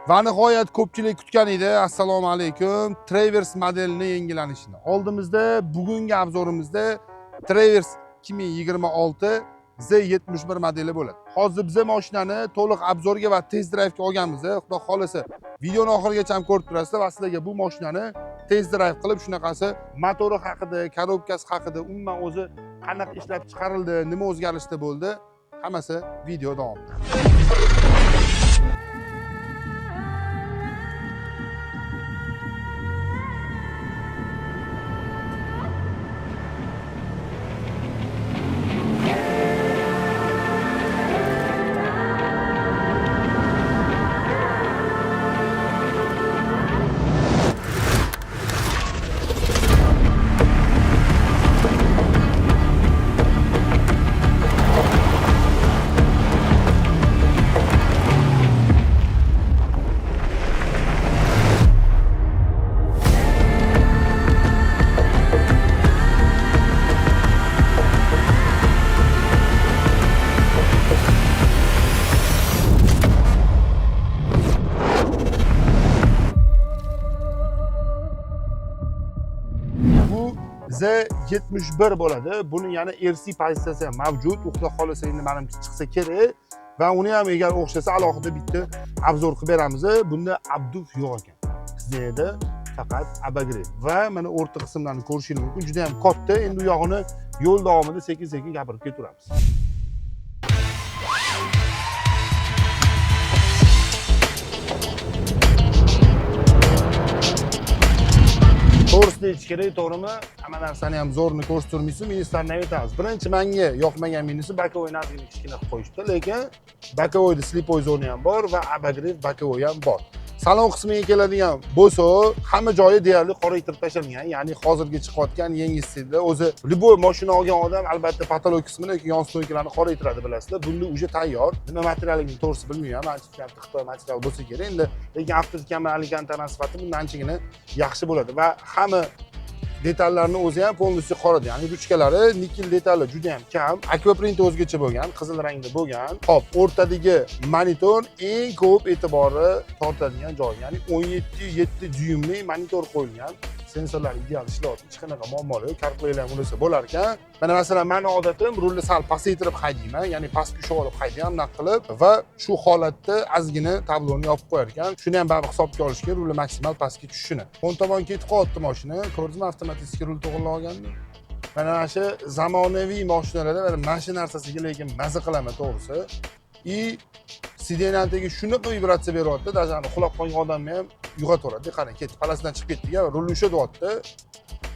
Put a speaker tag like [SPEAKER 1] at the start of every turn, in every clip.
[SPEAKER 1] Va nihoyat ko'pchilik kutgan edi. Assalomu alaykum. Traverse modelini yangilanishini. Oldimizda bugungi обзор imizda Traverse 2026 Z71 modeli bo'ladi. Hozir biz mashinani to'liq обзор ga va test drive ga olganmiz. Xudo xolasa videoni oxirigacha ham ko'rib turasizlar va sizlarga bu mashinani test drive qilib shunaqasi motori haqida, коробка si haqida, umuman o'zi qanaqa ishlab chiqarildi, nima o'zgarishlar bo'ldi, hammasi video davomida. Bu Z71 bo'ladi. Buni yana RC pozitsiyasi ham mavjud. Xudo xolasa endi manimcha chiqsa kerak va uni ham agar o'xshasa alohida bitta обзор qilib beramiz. Bunda обдув yo'q ekan. Bizda faqat обогрев va mana o'rta qismlarni ko'rishingiz mumkin. Juda ham katta. Endi u yog'ini yo'l davomida sekin-sekin gapirib ketaveramiz. To'g'risini aytish kerak, to'g'rimi? Hamma narsani ham zo'rini ko'rsatmaysiz, minuslarni ham aytamiz. Birinchi menga yoqmagan minusi боковой ozgina kichkina qilib qo'yishdi, lekin боковой da слепой zona ham bor va обогрев боковой ham bor. Salon qismiga keladigan bo'lsa, hamma joyi deyarli qoraytirib tashlangan. Ya'ni hozirgi chiqayotgan yangi stilda o'zi любой mashina olgan odam albatta потолок qismini yoki yon стойка larni qoraytiradi, bilasizlar. Bunda уже tayyor. Nima materialligini to'g'risi bilmayman. Manimcha Xitoy material bo'lsa kerak endi, lekin avtotikan bilan Alcantara sifati bundan anchagina yaxshi bo'ladi va hamma detallarni o'zi ham полностью qorada, ya'ni ruchkalari nikel detali juda ham kam. Аквапринт o'zgacha bo'lgan, qizil rangda bo'lgan. Xo'p, o'rtadagi monitor eng ko'p e'tiborni tortadigan joy, ya'ni 17.7 dyuymli monitor qo'yilgan. Sensorlar ideal ishlayapti, hech qanaqa muammolar yo'q. CarPlay ham ulasa bo'lar ekan. Mana masalan, mani odatim rulni sal pasaytirib haydayman, ya'ni pastga ushlab olib haydayman bunaqa qilib va shu holatda ozgina tabloni yopib qo'yar ekan. Shuni ham baribir hisobga olish kerak, rulni maksimal pastga tushishini. O'ng tomon ketib qolyapti mashina. Ko'rdingizmi, avtomatik rul to'g'irlab olganini? Mana shu zamonaviy mashinalarda mana shu narsasiga lekin maza qilaman to'g'risi. И сиденье tagi shunaqa vibratsiya beryapti, даже uxlab qolgan odamni ham uyg'otaveradi. Qarang, ketdi, полоса dan chiqib ketdik, rulni ushlatyapti.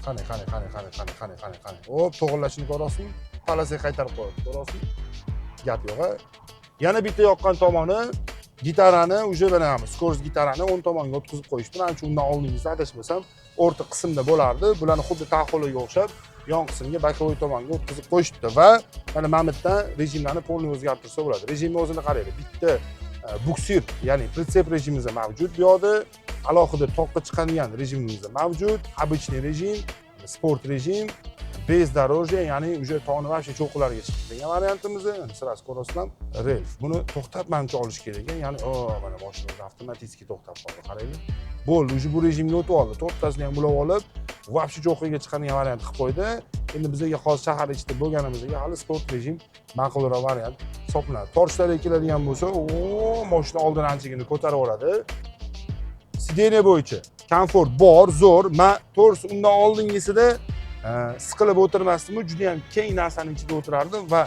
[SPEAKER 1] Qani, qani, qani, qani, qani, qani, qani, qani. Hop, to'g'irlashini ko'ryapsizmi? Полоса ga qaytarib qo'yapti, ko'ryapsizmi? Gap yo'q, a? Yana bitta yoqqan tomoni gitarani уже mana скорость gitarani o'ng tomonga o'tkazib qo'yishdi. Manimcha undan oldingisi adashmasam o'rta qismda bo'lardi. Bularni xuddi Tahoe'ga o'xshab yon qismga, боковой tomonga o'tkazib qo'yishibdi va mana bu yerdan rejimlarni полный o'zgartirsa bo'ladi. Rejimni o'zini qaranglar. Bitta buksir, ya'ni прицеп rejimimiz mavjud bu yoqda. Alohida toqqa chiqadigan rejimimiz mavjud. Обычный rejim, sport rejim, бездорожье, ya'ni уже tog'ni вообще cho'qqilariga chiqib degan variantimiz. Сразу ko'rasizlar, рельеф. Buni to'xtab manimcha olish kerak ekan. Ya'ni, o, mana mashina o'zi avtomatik to'xtab qoldi, qaranglar. Bo'ldi, уже bu rejimga o'tib oldi. To'rttasini ham ulab olib, вообще cho'qqiga chiqadigan variant qilib qo'ydi. Endi bizga hozir shahar ichida bo'lganimizga hali sport rejim ma'qulroq variant hisoblanadi. Tortishlarga keladigan bo'lsa, o, mashina oldin anchagina ko'tarib oladi. Сиденье bo'yicha komfort bor, zo'r. Men to'g'risi undan oldingisida siqilib o'tirmasdim, juda ham keng narsani ichida o'tirardim va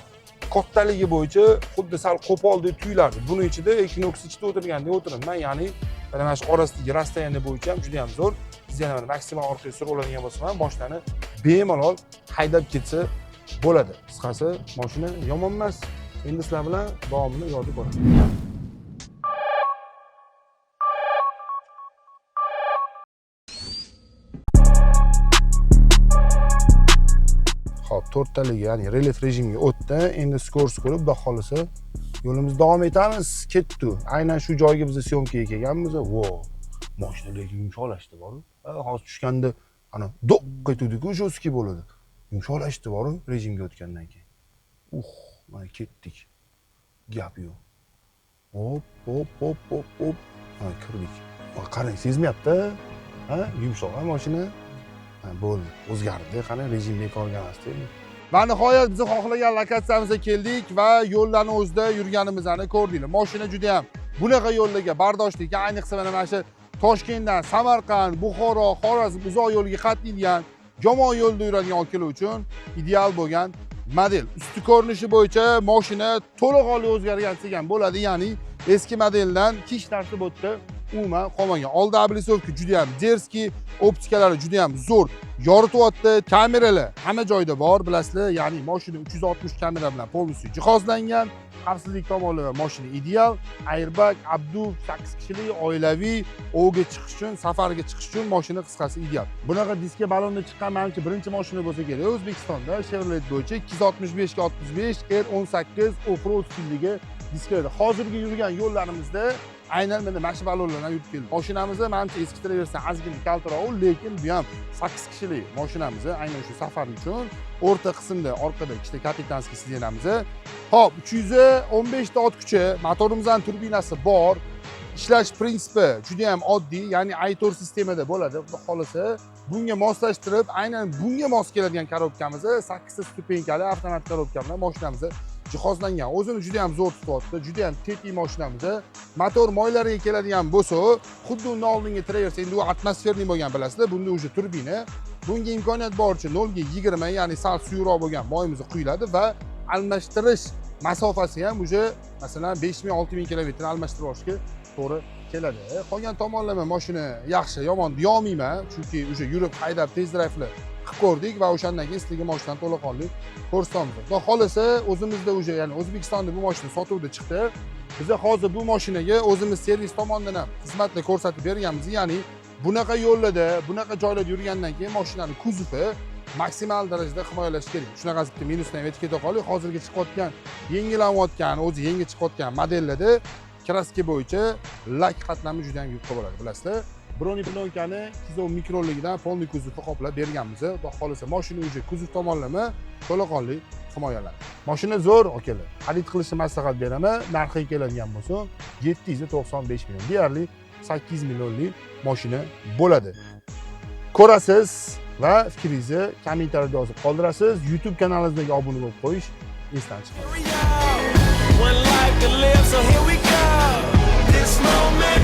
[SPEAKER 1] kattaligi bo'yicha xuddi sal qo'poldek tuyulardi. Buni ichida Equinox ichida o'tirgandek o'tiribman, ya'ni mana shu orasidagi расстояние bo'yicha ham juda ham zo'r. Siz yana maksimal orqaga surib oladigan bo'lsam ham mashinani bemalol haydab ketsa bo'ladi. Qisqasi, mashina yomon emas. Endi sizlar bilan davomini yo'lda ko'ramiz. Xo'p, to'rttaligi, ya'ni рельеф rejimga o'tdi. Endi скорость ko'rib, xudo xolasa yo'limizni davom etamiz. Ketdi. Aynan shu joyga biz съёмка ga kelganmiz. Vo, mashina lekin yumshoqlashdi boru. Hozir tushganda ana do'q etuvdi-ku, жесткий bo'ladi. Yumshoqlashdi boru rejimga o'tgandan keyin. Mana ketdik. Gap yo'q. Hop, hop, hop, hop, hop. Ha, kirdik. Voy, qarang, sezmayapti. Ha, yumshoq, ha, mashina. Ha, bo'ldi, o'zgardi. Qani, rejim bekorga emasda. Va nihoyat biz xohlagan lokatsiyamizga keldik va yo'llarni o'zida yurganimizni ko'rdinglar. Mashina juda ham bunaqa yo'llarga bardoshli ekan. Ayniqsa mana shu Toshkentdan Samarqand, Buxoro, Xorazm uzoq yo'lga qatnaydigan, yomon yo'lda yuradigan akalar uchun ideal bo'lgan model. Usti ko'rinishi bo'yicha mashina to'laqonli o'zgargan desak ham bo'ladi, ya'ni eski modeldan hech narsa bu yerda umuman qolmagan. Oldi облицовка juda ham дерзкий, optikalari juda ham zo'r yorityapti, kameralar hamma joyda bor, bilasizlar, ya'ni mashina 360 kamera bilan полностью jihozlangan. Xavfsizlik tomonlama mashina ideal, airbag, обдув, 8 kishilik oilaviy ovga chiqish uchun, safarga chiqish uchun mashina qisqasi ideal. Bunaqa diska balonda chiqqan manimcha birinchi mashina bo'lsa kerak O'zbekistonda Chevrolet bo'yicha. 265 ga 65 R18 off-road stildagi diskalar. Hozirgi yurgan yo'llarimizda aynan mana shu balonlardan yurib keldi. Mashinamizni manimcha eski Traversdan ozgina kaltaroq, lekin bu ham 8 kishilik mashinamiz aynan shu safar uchun. O'rta qismda orqada ikkita капитанский сиденье miz. Xo'p, 315 ta ot kuchi, motorimizning turbinasi bor. Ishlash prinsipi juda ham oddiy, ya'ni i4 sistemada bo'ladi. Xudo xohlasa, bunga moslashtirib, aynan bunga mos keladigan korobkamiz 8 ta ступенька li avtomat korobka bilan mashinamiz jihozlangan. O'zini juda ham zo'r tutyapti, juda ham tetik mashinamiz. Motor moylariga keladigan bo'lsa, xuddi undan oldingi Traverse endi u атмосферный bo'lgan, bilasizlar, bunda уже turbina. Bunga imkoniyat boricha 0 ga 20, ya'ni sal suyuqroq bo'lgan moyimiz quyiladi va almashtirish masofasi ham уже masalan 5000 6000 kilometr almashtirib olishga to'g'ri keladi. Qolgan tomonlama mashina yaxshi, yomon deyolmayman, chunki o'sha yurib haydab test drayvlar qilib ko'rdik va o'shandan keyin sizlarga mashinani to'laqonli ko'rsatamiz. Xudo xohlasa, o'zimizda уже, ya'ni O'zbekistonda bu mashina sotuvda chiqdi. Biza hozir bu mashinaga o'zimiz servis tomonidan ham xizmatlar ko'rsatib berganmiz, ya'ni bunaqa yo'llarda, bunaqa joylarda yurgandan keyin mashinani kuzovi maksimal darajada himoyalash kerak. Shunaqasi bitta minusdan ham aytib keta qoldik. Hozirgi chiqayotgan, yangilanayotgan, o'zi yangi chiqayotgan modellarda краска bo'yicha lak qatlami juda ham yupqa bo'ladi, bilasizlar. Бронеплёнка ni 210 mikronligidan полный kuzovni qoplab berganmiz. Xudo xohlasa, mashina уже kuzov tomonlama to'laqonli himoyalanadi. Mashina zo'r, akalar. Xarid qilishni maslahat beraman. Narxiga keladigan bo'lsa, 795 million, deyarli 800 millionlik mashina bo'ladi. Ko'rasiz va fikringizni kommentariyada yozib qoldirasiz. YouTube kanalimizga obuna bo'lib qo'yish esdan chiqmasin.
[SPEAKER 2] One life to live, so here we go. This moment.